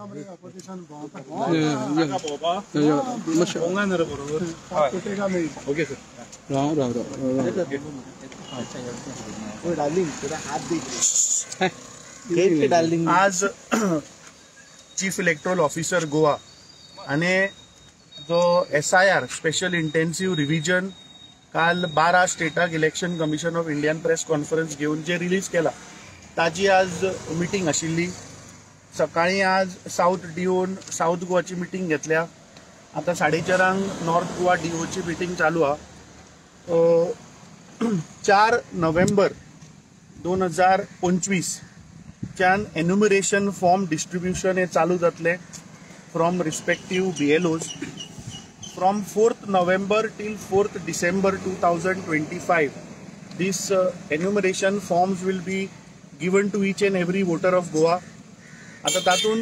Okay sir. आज chief electoral officer Goa आनी जो SIR special intensive revision काल 12 स्टेटाक इलेक्शन कमिशन ऑफ इंडियान प्रेस कॉन्फरन्स घेवन जे रिलीज केला ताजी आज मिटींग आशिल्ली. सकाळी आज साऊथ डीओन साऊथ गोवाची मिटींग घेतल्या. आता 4:30 नॉर्थ गोवा डीओची मिटींग चालू आहा. 4 नोव्हेंबर 2025 च्यान एन्युमरेशन फॉर्म डिस्ट्रिब्युशन हे चालू जातलें from respective BLOs from 4th November till 4th December 2025. This enumeration forms will be given to each and every voter of Goa. आता तातून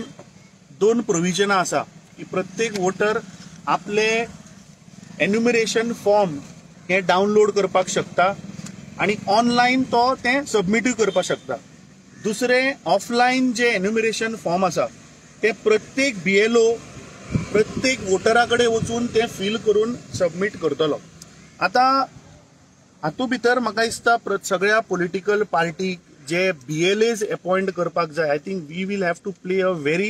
2 प्रोविजनां आसा की प्रत्येक वोटर आपले एन्युमरेशन फॉर्म हे डावनलोड करपाक शकता आनी ऑनलायन तो तें सबमिटूय करपाक शकता. दुसरें ऑफलायन जे एन्युमरेशन फॉर्म आसा ते प्रत्येक BLO प्रत्येक वोटरा कडेन वचून ते फील करून सबमीट करतलो. आतां हातूंत भितर म्हाका दिसता सगळ्या पॉलिटिकल पार्टीक जे BLAs appoint करपाक जाय. I think we will have to play a very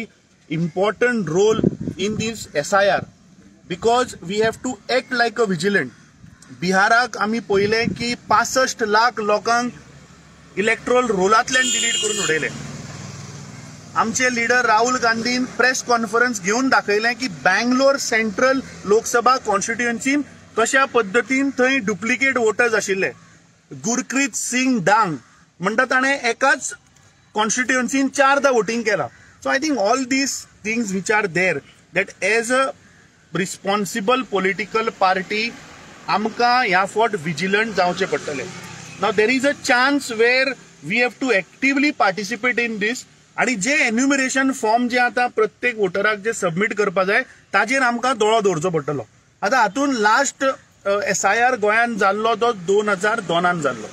important role in this SIR because we have to act like a vigilant. बिहाराक आमी पळयलें की 65 लाख लोकांक इलेक्ट्रोल रोलांतल्यान डिलीट करून उडयले. आमचे लिडर राहुल गांधीन प्रेस कॉन्फरन्स घेवन दाखयलें की बँगलोर सेंट्रल लोकसभा कॉन्स्टिट्युएन्सीन कशा पद्दतीन थंय डुप्लिकेट वोटर्स आशिल्ले. गुरप्रीत सिंग डांग म्हणटा ताणें एकाच कॉन्स्टिट्युएन्सीन 4दा वोटींग केला. So I think all these things which are there that as a responsible political party आमकां ह्या फावट विजिलंट जावचें पडटलें. Now there is a chance where we have to actively participate in this. आनी जे एन्युमरेशन फॉर्म जे आतां प्रत्येक वोटराक जे submit करपा जाय ताजेर आमकां दोळो दवरचो पडटलो. आतां हातूंत लास्ट SIR गोंयांत जाल्लो तो 2002 जाल्लो.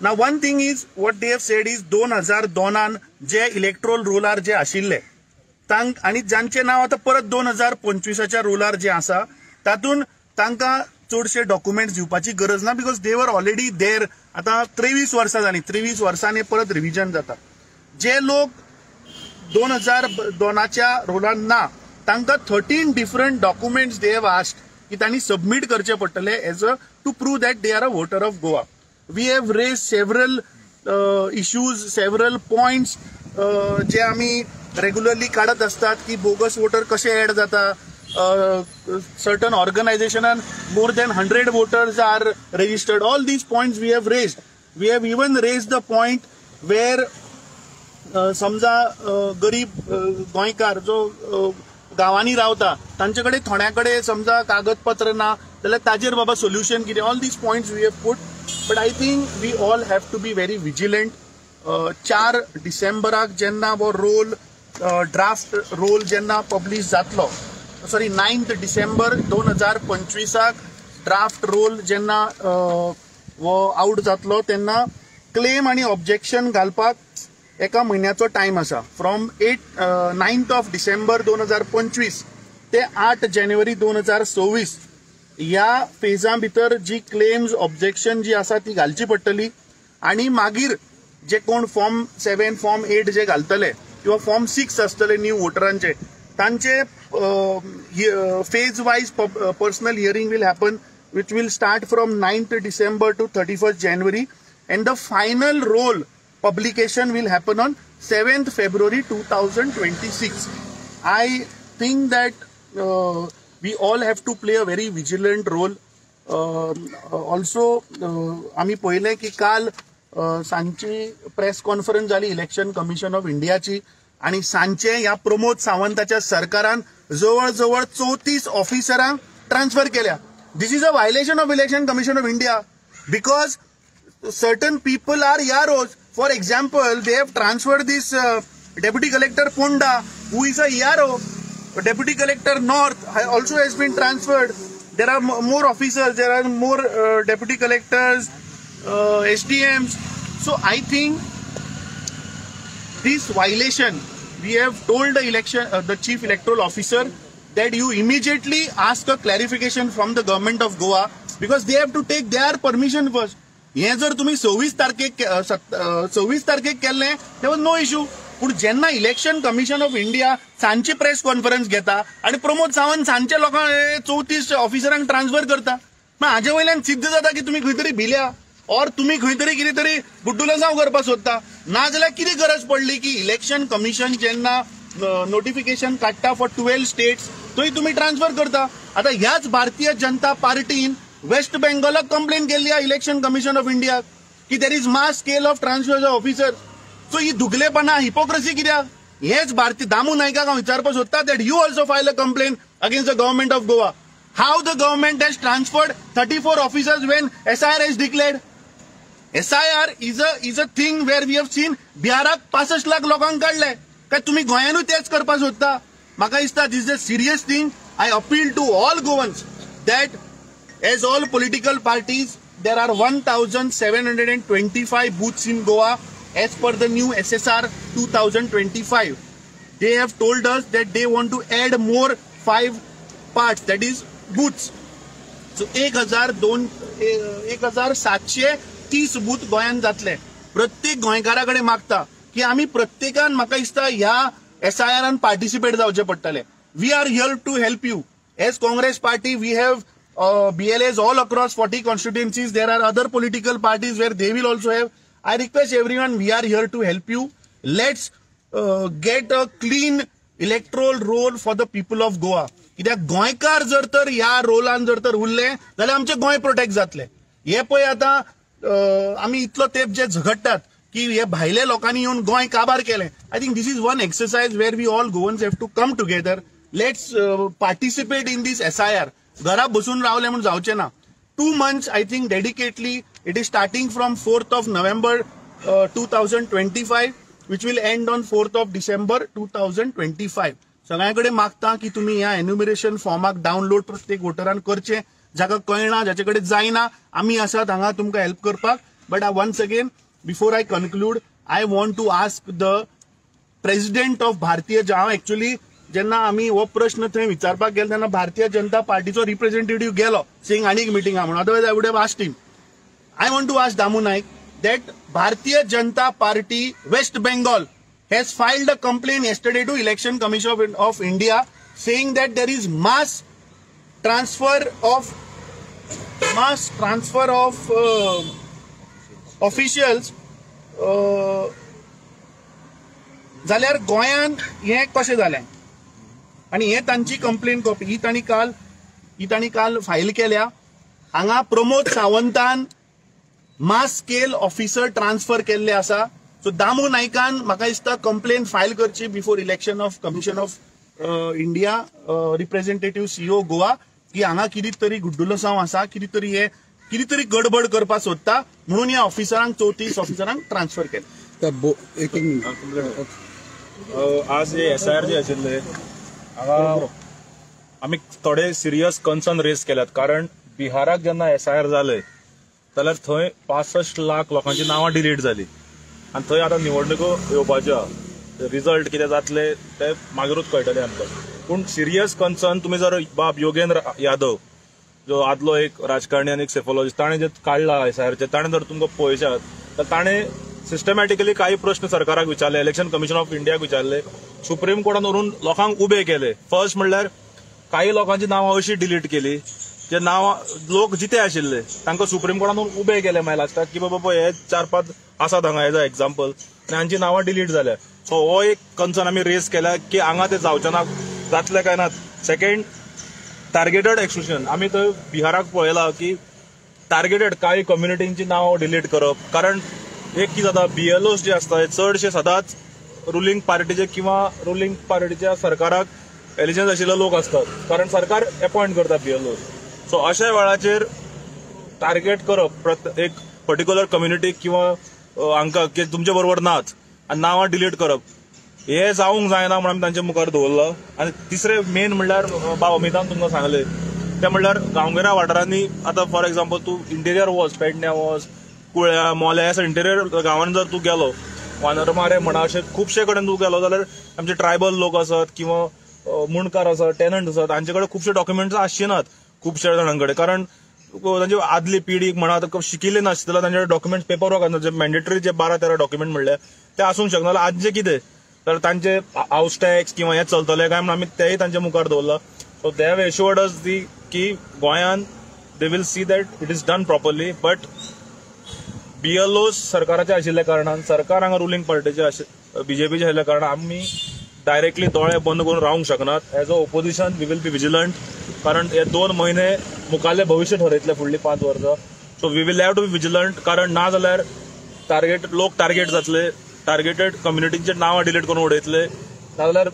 Now one thing is what they have said is 2002 जे इलेक्ट्रोल रोलार जे आशिल्ले तांक आनी जांचें नांव आतां परत 2025 रोलार जे आसा तातूंत तांकां चडशे डॉक्युमेंट्स दिवपाची गरज ना because they were already there. आतां 23 वर्सां जालीं, 23 वर्सांनी परत रिविजन जाता. जे लोक 2002 रोलान ना तांकां 13 different documents they have asked की तांणी सबमीट करचे पडटले as a to prove that they are a voter of Goa. We have raise several issues, several points जे आमी रेगुलरली काडत आसतात की बोगस वोटर कशे एड जाता. सर्टन ऑर्गनायझेशनान more than 100 voters are registered. All these points we have raised. We have even raised the point where समजा गरीब गोंयकार जो गांवांनी रावता तांचे कडेन थोड्या कडेन समजा कागदपत्र ना जाल्यार ताजेर बाबा सोल्युशन कितें. All these points we have put. But I think we all have to be very vigilant. 4 डिसेंबराक जेन्ना हो रोल ड्राफ्ट रोल जेन्ना पब्लीश जातलो, सॉरी 9 डिसेंबर 2025 ड्राफ्ट रोल जेन्ना हो आउट जातलो तेन्ना क्लेम आनी ऑब्जेक्शन घालपाक एका म्हयन्याचो टायम आसा. फ्रॉम 9 डिसेंबर 2025 ते 8 जानेवारी 2026 ह्या फेजां भितर जी क्लेम्स ऑब्जेक्शन जी आसा ती घालची पडटली. आनी मागीर जे कोण फॉर्म 7 फॉर्म 8 जे घालतले किंवा फॉर्म 6 आसतले न्यू वोटरांचे तांचे phase wise personal hearing will happen which will start from 9th December to 31st January and the final roll publication will happen on 7th February 2026. I think that we all have to play a very vigilant role. Also आमी पळयलें की काल सांजची press conference जाली election commission of इंडियाची आनी सांजचे ह्या प्रमोद सावंताच्या सरकारान जवळ जवळ 34 ऑफिसरांक ट्रान्सफर केल्या. This is a violation of Election Commission of India because certain people are EROs. For example, they have transferred this Deputy Collector Ponda, who is a ERO. Deputy Collector North also has been transferred. There are more officers, there are more Deputy Collectors, SDMs. So I think this violation, We have told the chief electoral officer that you immediately ask a clarification from the government of Goa because they have to take their permission first. हें जर तुमी 26 तारखेक केल्लें there was no issue. पूण जेन्ना election commission of India सांजची press conference घेता आनी प्रमोद सावंत सांजचे लोकांक 34 ऑफिसरांक ट्रान्सफर करता, मागीर हाजे वयल्यान सिद्ध जाता की तुमी खंय तरी भिल्या और तुमी खंय तरी कितें तरी गुड्डुलसांव करपाक सोदता. नाजाल्यार कितें गरज पडली की इलेक्शन कमिशन जेन्ना नोटिफिकेशन काडटा फॉर 12 स्टेट्स थंय तुमी ट्रान्सफर करता. आतां ह्याच भारतीय जनता पार्टीन वेस्ट बेंगॉलाक कंप्लेन केल्ली आहा इलेक्शन कमिशन ऑफ इंडियाक की there is mass scale of transfer of officer. So ही दुगलेपणा, हिपोक्रसी कित्याक? हेच भारतीय दामू नायकाक हांव विचारपाक सोदता that you also file a complaint against the government of Goa. How the government has transferred 34 officers when SIR is declared? SIR is a thing where we have seen बिहाराक 65 lakh लोकांक काडले. काय तुमी गोंयानूय तेच करपाक सोदता? म्हाका दिसता this is a serious thing. I appeal to all Goans that as all political parties there are 1725 booths in Goa as per the new SSR 2025. They have told us that they want to add more 5 parts, that is booths. So 1730 booth गोंयांत जातले. प्रत्येक गोंयकारा कडेन मागता की आमी प्रत्येकान म्हाका दिसता ह्या SIR participate जावचें पडटलें. We are here to help you. As Congress party we have BLAs all across 40 constituencies. There are other political parties where they will also have. I request everyone, we are here to help you. Let's get a clean electoral roll for the people of Goa. कित्याक गोंयकार जर तर ह्या रोलान जर तर उरले जाल्यार आमचें गोंय प्रोटेक्ट जातलें. हे पळय आतां आमी इतलो तेंप जे झगडटात की हे भायले लोकांनी येवन गोंय काबार केलें. I think this is one exercise where we all Goans have to come together. Let's participate in this SIR. घरा बसून रावले म्हूण जावचें ना. 2 months I think dedicatedly it is starting from 4th of November 2025 which will end on 4th of December 2025. सगळ्यां कडेन मागता की तुमी ह्या एन्युमरेशन फॉर्माक डावनलोड प्रत्येक वोटरान करचें. जाका कळना, जाचे कडेन जायना, आमी आसात हांगा तुमकां हेल्प करपाक. But once again before I conclude I want to ask the president of Bharatiya, हांव एक्चुअली जेन्ना आमी हो प्रश्न थंय विचारपाक गेले तेन्ना भारतीय जनता पार्टीचो रिप्रेझेंटेटिव्ह गेलो सेईंग आनीक मिटींग आहा म्हणून, otherwise I would have asked him. I want to ask Damu Naik that Bharatiya Janata Party West Bengal has filed a complaint yesterday to Election Commission of India saying that there is mass transfer of officials. जाल्यार गोंयांत हें कशें जालें? आनी हें तांची complain copy ही तांणी काल फायल केल्या. हांगा Pramod सावंतान mass scale officer transfer केल्ले आसा. सो दामू नायकान म्हाका दिसता कंप्लेन फायल करची before election of commission of India representative CO Goa की हांगा कितें तरी गुड्डुलसांव आसा, कितें तरी हे कितें तरी गडबड करपाक सोदता म्हणून ह्या ऑफिसरांक 34 ऑफिसरांक ट्रान्सफर केले. आज हे SIR जे आशिल्ले हांगा आमी थोडे सिरियस कन्सर्न रेज केल्यात, कारण बिहाराक जेन्ना SIR जाले जाल्यार थंय 65 लाख लोकांची नांवां डिलीट जाली आनी थंय आतां निवडणुको येवपाच्यो आहा. रिजल्ट कितें जातले ते मागीरूच कळटले आमकां. पूण सिरियस कन्सर्न तुमी जर बाब योगेंद्र यादव जो आदलो एक राजकारणी आनी एक सेफोलॉजिस्ट ताणें जे काडला SIRचे, ताणें जर तुमकां पळयशात तर ताणें सिस्टमॅटिकली काही प्रश्न सरकाराक विचारले, इलेक्शन कमिशन ऑफ इंडियाक विचारले, सुप्रीम कोर्टान व्हरून लोकांक उबे केले. फर्स्ट म्हणल्यार काही लोकांची नांवां अशी डिलीट केली जे नांवां लोक जिते आशिल्ले तांकां सुप्रीम कोर्टान व्हरून उबे केले मागीर लास्टाक की बाबा हे 4-5 आसात हांगा एज अ एग्जाम्पल आनी हांची नांवां डिलीट जाल्या. सो हो एक कन्सर्न आमी रेज केला की हांगा ते जावचे ना, जातले काय ना. Second, targeted exclusion. आमी थंय बिहाराक पळयला की टार्गेटेड कांय कम्युनिटींची नांवां डिलीट करप, कारण एक कितें जाता BLOs जे आसता हे चडशे सदांच रुलींग पार्टीचे किंवा रुलींग पार्टीच्या सरकाराक एलिजन्स आशिल्ले लोक आसतात, कारण सरकार अपॉयंट करता BLOs. सो अशा वेळाचेर टार्गेट करप एक पर्टिक्युलर कम्युनिटी किंवा हांकां की तुमचे बरोबर नाच आनी नांवां डिलीट करप हे जावंक जायना म्हूण आमी तांचे मुखार दवरलां. आनी तिसरें मेन म्हणल्यार बाब अमितान तुमकां सांगलें तें म्हणल्यार गांवगिऱ्या वाठारांनी आतां फॉर एग्जाम्पल तूं इंटेरियर वच, पेडण्या वच, कुळ्या मोल्या, ह्या इंटेरियर गांवांनी जर तूं गेलो वानरमारे म्हणा, अशे खुबशे कडेन तूं गेलो जाल्यार आमचे ट्रायबल लोक आसत किंवा मुंडकार आसत, टेनंट आसत, हांचे कडेन खुबशे डॉक्युमेंट्स आसचे नात खुबशे जाणां कडेन, कारण तांची आदली पिढी म्हणा शिकिल्ले नासले जाल्यार तांचे डॉक्युमेंट्स पेपर वर्क आसना, जे मॅन्डेटरी जे 12-13 डॉक्युमेंट म्हणले ते आसूंक शकना. जाल्यार आजचे कितें तर तांचे हावस टॅक्स किंवा हें चलतलें काय म्हणून आमी तेय तांच्या मुखार दवरलां. So they have assured us the की गोंयान they will see that it is done properly. But BLO सरकाराचे आशिल्ल्या कारणान, सरकार हांगा रुलींग पार्टीचे बीजेपीचे आशिल्ल्या कारणान आमी डायरेक्टली दोळे बंद करून रावंक शकनात. As a opposition we will be vigilant, कारण हे 2 महिने मुखारले भविश्य ठरयतले फुडली 5 वर्सां. So we will have to be vigilant, कारण ना जाल्यार टार्गेट लोक टार्गेट जातले, टार्गेटेड कम्युनिटींचे नांवां डिलीट करून उडयतले, नाजाल्यार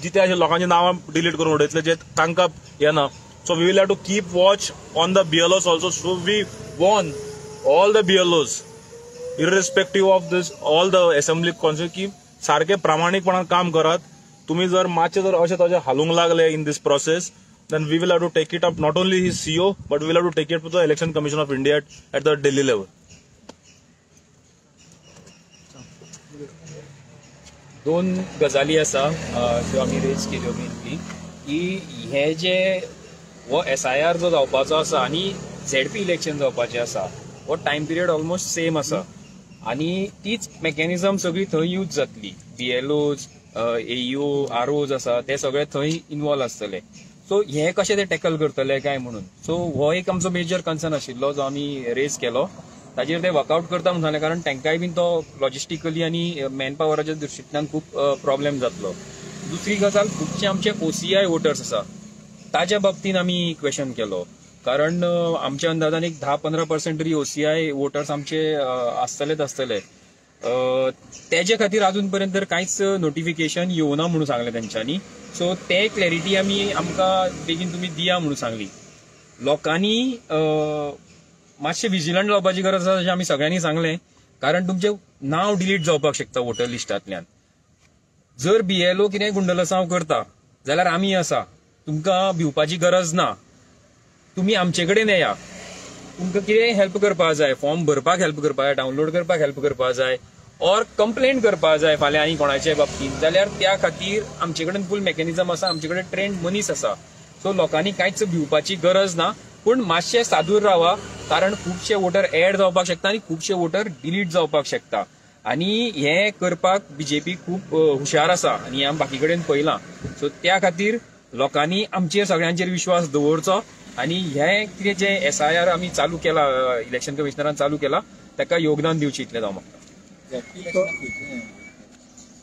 जिते आशिल्ल्या लोकांची नांवां डिलीट करून उडयतले जे तांकां येना. So we will have to keep watch on the BLOs also. So we warn all the BLOs irrespective of this all the assembly council की सारखे प्रामाणीकपणान काम करात. तुम्ही जर मातशे जर अशें तशें हालूंक लागले in this process, then we will have to take it up not only his CO but we will have to take it to the Election Commission of India at the Delhi level. दोन गजाली आसा ज्यो आमी rays केल्यो mainly, की हे जे हो SIR जो जावपाचो आसा आनी ZP election जावपाचें आसा, हो टायम पिरियड ऑलमोस्ट सेम आसा आनी तीच मेकॅनिझम सगळी थंय यूज जातली. BLOs, AEO, ROs आसा ते सगळे थंय इनवॉल्व आसतले. सो हे कशें ते टॅकल करतले काय म्हणून, सो हो एक आमचो मेजर कन्सर्न आशिल्लो जो आमी रेज केलो. ताजेर ते वर्कआउट करता म्हणून सांगलें, कारण तांकांय बीन तो लॉजिस्टिकली आनी मॅन पावराच्या दृश्टींतल्यान खूब प्रॉब्लेम जातलो. दुसरी गजाल, खुबशे आमचे OCI voters आसा ताज्या बाबतीन आमी क्वेश्चन केलो, कारण आमच्या अंदाजान एक 10-15% तरी OCI voters आमचे आसतलेच आसतले. तेजे खातीर अजून पर्यंत तर कांयच नोटिफिकेशन येवना म्हणून सांगलें तेंच्यांनी. सो ते क्लॅरिटी आमी आमकां बेगीन तुमी दिया म्हणून सांगली. लोकांनी मातशें विजिलंट जावपाची गरज आसा अशें आमी सगळ्यांनी सांगलें, कारण तुमचें नांव डिलीट जावपाक शकता वोटर लिस्टांतल्यान. जर BLO कितेंय गुंडलसांव करता जाल्यार आमी आसा, तुमकां भिवपाची गरज ना, तुमी आमचे कडेन येया. तुमकां कितेंय हेल्प करपाक जाय, फॉर्म भरपाक हेल्प करपाक जाय, डावनलोड करपाक हेल्प करपाक जाय, ऑर कंप्लेंट करपाक जाय फाल्यां आनी कोणाचे बाबतींत, जाल्यार त्या खातीर आमचे कडेन फूल मेकॅनिझम आसा, आमचे कडेन ट्रेंड मनीस आसा. सो लोकांनी कांयच भिवपाची गरज ना, पूण मातशें सादूर रावा, कारण खुबशे वोटर एड जावपाक शकता आनी खुबशे वोटर डिलीट जावपाक शकता. आनी हें करपाक बीजेपी खूब हुशार आसा आनी आमी बाकी कडेन पळयलां. सो त्या खातीर लोकांनी आमचेर सगळ्यांचेर विश्वास दवरचो आनी हें कितें जें SIR आमी चालू केला, इलेक्शन कमिशनरान चालू केला, ताका योगदान दिवचें इतलें हांव मागता.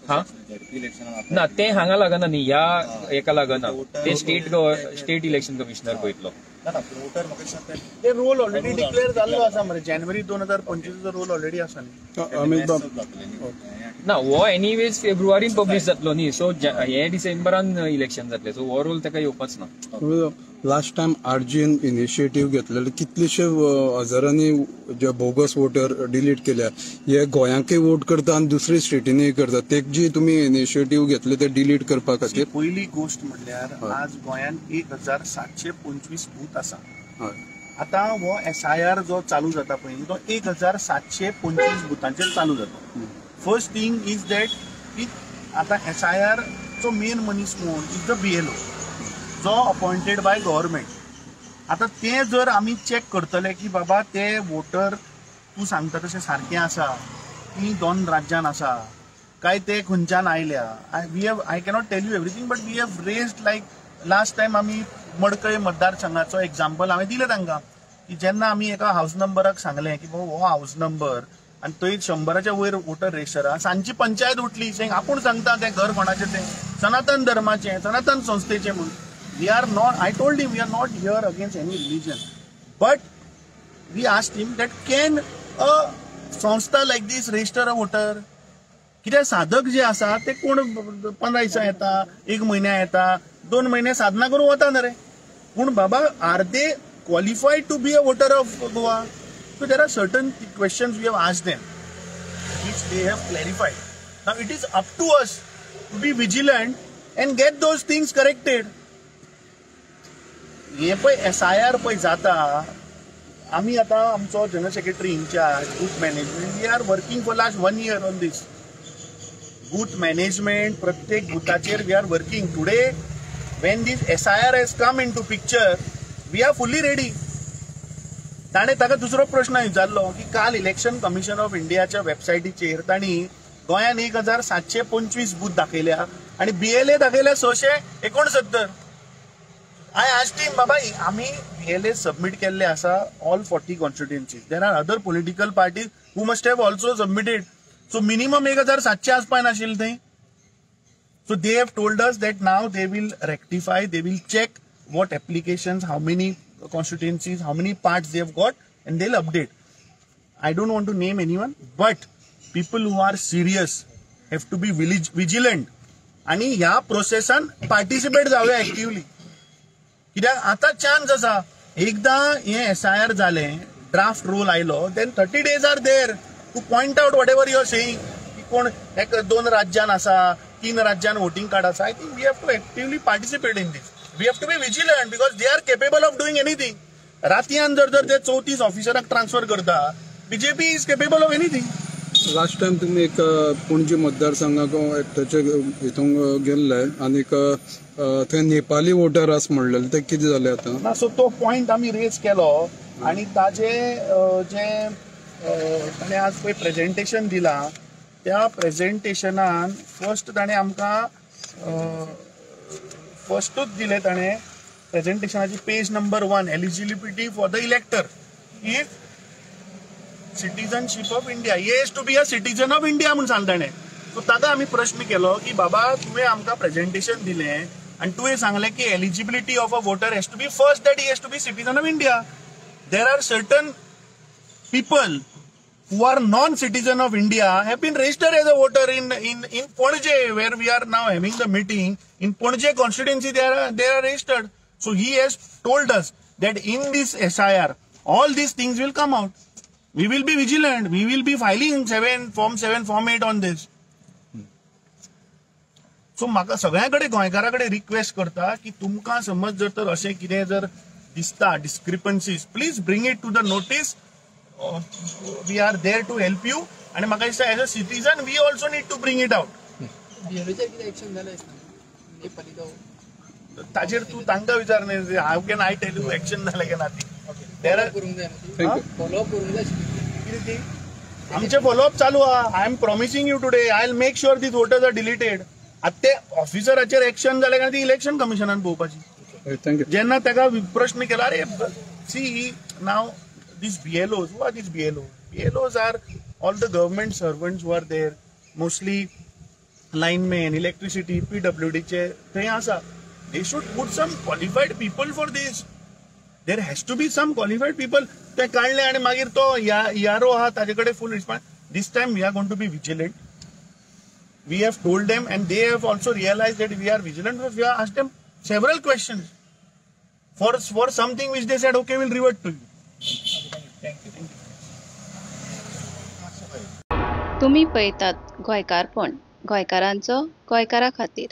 हा ना, तें हांगा लागना न्ही, ह्या हेका लागना, तें स्टेट इलेक्शन कमिशनर पळयतलो. ते रोल ऑलरेडी डिक्लेअर जाल्लो आसा मरे, जानेवारी 2025 रोल ऑलरेडी आसा न्ही. ना, हो एनीवेज फेब्रुवारीन पब्लिश जातलो न्ही, सो हे डिसेंबरान इलेक्शन जातलें, सो हो रोल ताका येवपाच ना. लास्ट टायम आरजीन इनिशिएटीव घेतलेले, कितलेशे हजारांनी जे बोगस वोटर डिलीट केल्या, हे गोंयांकय वोट करता आनी दुसरे स्टेटीनय करता, ते जी तुमी इनिशिएटीव घेतले ते डिलीट करपा खातीर? पयली गोश्ट म्हणल्यार आज गोंयांत 1725 बूथ आसा. आतां हो SIR जो चालू जाता पळय तो 1725 बुथांचेर चालू जाता. फर्स्ट थींग is that की आतां SIR चो मेन मनीस कोण is the BLO जो अपॉइंटेड बाय गव्हर्मेंट. आतां ते जर आमी चॅक करतले की बाबा ते वोटर तूं सांगता तशें सारकें आसा की दोन राज्यान आसा काय ते खंयच्यान आयल्या, I cannot tell you everything, but we have raised like last time आमी मडकय मतदारसंघाचो एग्जाम्पल हांवें दिलें तांकां की जेन्ना आमी एका हावस नंबराक सांगलें की बाबा हो हावस नंबर आनी थंय 100 वयर वोटर रजिस्टर आसा, सांजची पंचायत उठली, आपूण सांगता तें घर कोणाचें, तें सनातन धर्माचें, सनातन संस्थेचें म्हूण. We are not, I told him we are not here against any religion, but we asked him that can a संस्था like this register a voter? कित्याक साधक जे आसा ते कोण 15 दिसां येता, 1 म्हयन्या येता, 2 म्हयने साधना करून वता न्ही रे, पूण बाबा are they qualified to be a voter of Goa? So there are certain questions we have asked them which they have clarified. Now it is up to us to be vigilant and get those things corrected. हे पळय SIR पळय जाता, आमी आतां आमचो general secretary incharge, booth management, we are working for last 1 year on this. Booth management प्रत्येक बुथाचेर we are working. Today when this SIR has come into picture we are fully ready. ताणें ताका दुसरो प्रश्न विचारलो की काल इलेक्शन कमिशन ऑफ इंडियाच्या वेबसायटीचेर तांणी गोंयान 1725 बूथ दाखयल्या आनी बीएलए दाखयल्या 669. I asked him, बाबा आमी बीएलए सबमिट केल्ले आसा all 40 constituencies. There are other political parties who must have also submitted. So minimum 1700 आसपाक नाशिल्लें थंय. So they have told us that now they will rectify, they will check what applications, how many constituencies, how many parts they have got, and they'll update. I don't want to name anyone, but people who are serious have to be vigilant. आणि ह्या प्रोसेसान participate जावया actively. कित्याक आतां chance आसा, एकदां हें SIR जालें, draft role आयलो, then 30 days are there to point out whatever you are saying की कोण एक दोन राज्यान आसा, 3 राज्यान वोटिंग कार्ड आसा. I think we have to actively participate in this. We have to be vigilant because they are capable of doing anything. रातयान जर जर ते 34 ऑफिसराक ट्रान्सफर करता, BJP is capable of anything. Last time तुमी एक पणजी मतदारसंघाक एकट्याचे हितून गेल्ले आनीक थंय नेपाली वोटर आस म्हणलेले, ते कितें जालें आतां? ना, सो तो पॉयंट आमी रेज केलो आनी ताजे जे ताणें आज पळय प्रेजेंटेशन दिलां त्या प्रेजेंटेशनान फर्स्ट ताणें आमकां फर्स्टूच दिलें ताणें प्रेजेंटेशनाची page number 1, eligibility for the elector if citizenship of India, he has to be a citizen of India म्हूण सांगलें ताणें. सो ताका आमी प्रश्न केलो की बाबा तुवें आमकां प्रेजेंटेशन दिलें आनी तुवें सांगलें की eligibility of a voter has to be first that he has to be citizen of India. There are certain people who are non-citizen of India have been registered as a voter in Panaji, where we are now having the meeting. In Panaji constituency, they are registered. So he has told us that in this SIR, all these things will come out. We will be vigilant. We will be filing Form 7, Form 8 on this. So म्हाका सगळ्यां कडेन गोंयकारां कडेन request करता की तुमकां समज जर तर अशें कितें जर दिसता discrepancies, please bring it to the notice. We are there to help you. आणि म्हाका दिसता as a citizen we also need to bring it out. ताजेर तूं तांकां विचार न्ही, how can I tell you action जालें काय ना ती. कितें ती आमचे फॉलोअप चालू आहा. I am promising you today I will make sure these voters are deleted. आतां ते ऑफिसराचेर एक्शन जालें काय ती इलेक्शन कमिशनान पळोवपाची. जेन्ना ताका प्रश्न केला, अरे see now these BLOs, who are these BLOs? BLOs are all the government servants who are there, mostly linemen, electricity, PWD चे थंय आसा. They should put some qualified people for this. There has to be some qualified people. ते काडले आनी मागीर तो यारो आहा ताजे कडेन full response. This time we are going to be vigilant. We have told them and they have also realized that we are vigilant because we have asked them several questions for something which they said okay, we'll revert to you. Thank you. तुम्ही पळयतात गोंयकारपण, गोंयकारांचो गोंयकारा खातीर.